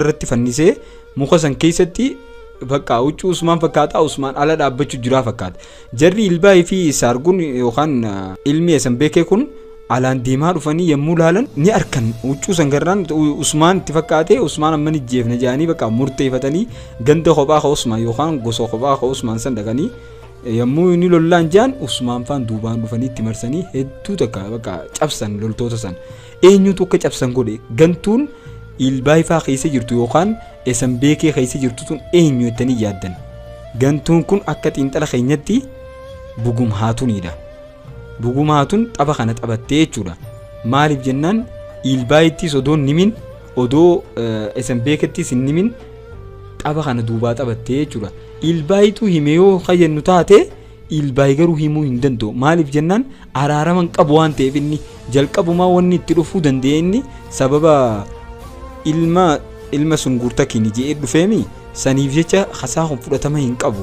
Irratti fannisee muka san keessatti bakka huccuu Usmaan fakkaataa Usmaan ala dhaabbachuu jiraa fakkaata. Jarri Ilbaayii fi Saargun yookaan ilmi Esan Beekee kun alaan deemaa dhufanii yommuu laalan ni arkan, huccuu san garraan Usmaan itti fakkaate. Usmaan amma ni jeefna jedhanii bakka murteeffatanii ganda kophaa ka Usmaan yookaan gosa kophaa ka Usmaan san dhaqanii yommuu inni lollaan jaan, Usmaan faan duubaan dhufanii itti marsanii hedduu takka bakka cabsan loltoota san. Eenyutu akka cabsan godhe? Gantuun Ilbaayifaa keessa jirtu yookaan Esan Beekee keessa jirtu tun eenyu jettanii yaaddan? Gantuun kun akka xiinxala keenyatti Bugum Haatuniidha. Bugum Haatun tapha kana taphattee jechuudha. Maaliif jennaan, Ilbaayittis odoo hin himin, odoo Esan Beekettis hin himin tapha kana duubaa taphattee jechuudha. Ilbaayitu hime yoo jennu taate, Ilbaay garuu himuu hin danda'u. Maaliif jennaan, araarama hin qabu waan ta'eef. Inni jalqabumaa wanni itti dhufuu danda'e, inni sababa ilma Sunguurtakiini jedhee dhufeemi. Saniif jecha hasaa kun fudhatama hin qabu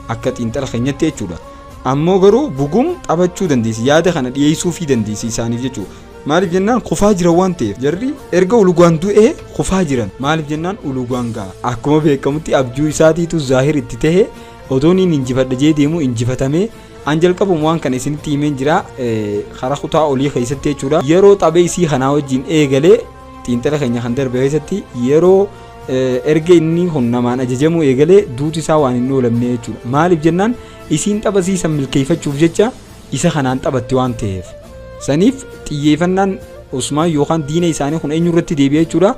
akka xiinxala keenyatti jechuudha. Ammoo garuu Bugum taphachuu dandeessi, yaada kana dhiyeessuufii dandeessi isaaniif jechuudha. Maaliif jennaan, kufaa jiran waan ta'eef. Jarri erga Ulugaan du'ee kufaa jiran. Maaliif jennaan, Ulugaan ga'a akkuma beekamutti abjuu isaatiitu zaahir itti tahe. Odoon inni injifadha jee deemu injifatamee. An jalqabuma waan kana isinitti himeen jira karaa kutaa olii keessatti jechuudha. Yeroo taphee isii kanaa wajjin eegalee, xiinxala keenya kan darbe keessatti, yeroo erga inni kun namaan ajajamuu eegalee duuti isaa waan hin oolamne jechuudha. Maaliif jennaan, isiin tapha siisan milkeeffachuuf jecha isa kanaan taphatti waan ta'eef. Saniif xiyyeeffannaan Usmaan yookaan diina isaanii kun eenyu irratti deebi'e jechuudha?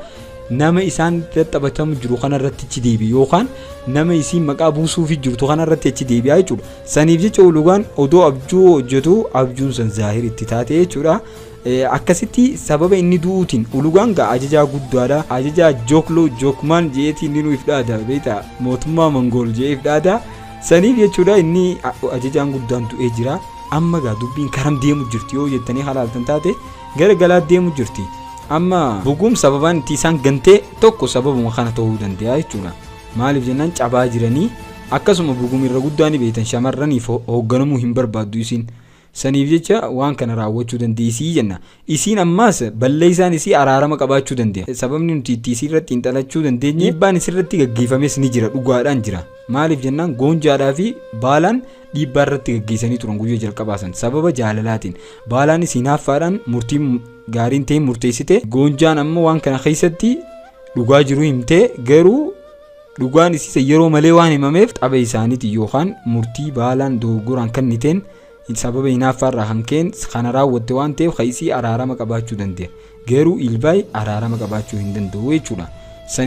Nama isaan irratti taphatamu jiru kana irratti achi deebi'e yookaan nama isiin maqaa buusuufi jirtu kana irratti achi deebi'a jechuudha. Saniif jecha Ulugaan odoo abjuu hojjetu abjuun san zaahir itti taate jechuudha. Akkasitti sababa inni du'uutiin Ulugaan gaa ajajaa guddaadha. Ajajaa Jookloo Jookmaan jeetii inni nuuf dhaada beektaa, mootummaa Mangool jee if dhaada. Saniif jechuudha, inni ajajaan guddaan du'ee jira. Amma gaa dubbiin karam deemu jirti yoo jettanii halaaltan taate, gara galaa deemu jirti. Amma Bugum sababaan itti isaan gantee tokko sababuma kana ta'uu danda'a jechuudha. Maaliif jennaan, cabaa jiranii. Akkasuma Bugum irra guddaa ni beektan, shamarraniif hoogganamuu hin barbaaddu isiin. Saniif jecha waan kana raawwachuu dandeessii jenna. Isiin ammaas balleessaan isii araarama qabaachuu danda'a. Sababni nuti itti isii irratti xiinxalachuu dandeenye, dhiibbaan isirratti gaggeeffames ni jira, dhugaadhaan jira. Maaliif jennaan, Goonjaadhaa fi Baalaan dhiibbaa irratti gaggeessanii turan guyyaa jalqabaa san sababa jaalalaatiin. Baalaanis hinaaffaadhaan murtii gaariin ta'e murteessite. Goonjaan ammoo waan kana keessatti dhugaa jiru himtee, garuu dhugaan isiisa yeroo malee waan himameef tapha isaaniitiin yookaan murtii Baalaan dogoggoraan kenniteen sababa hinaaffaarraa kan ka'een kana raawwatte waan ta'eef kan isii araarama qabaachuu danda'a. Garuu Ilbaay araarama qabaachuu hin danda'u jechuudha. Saniif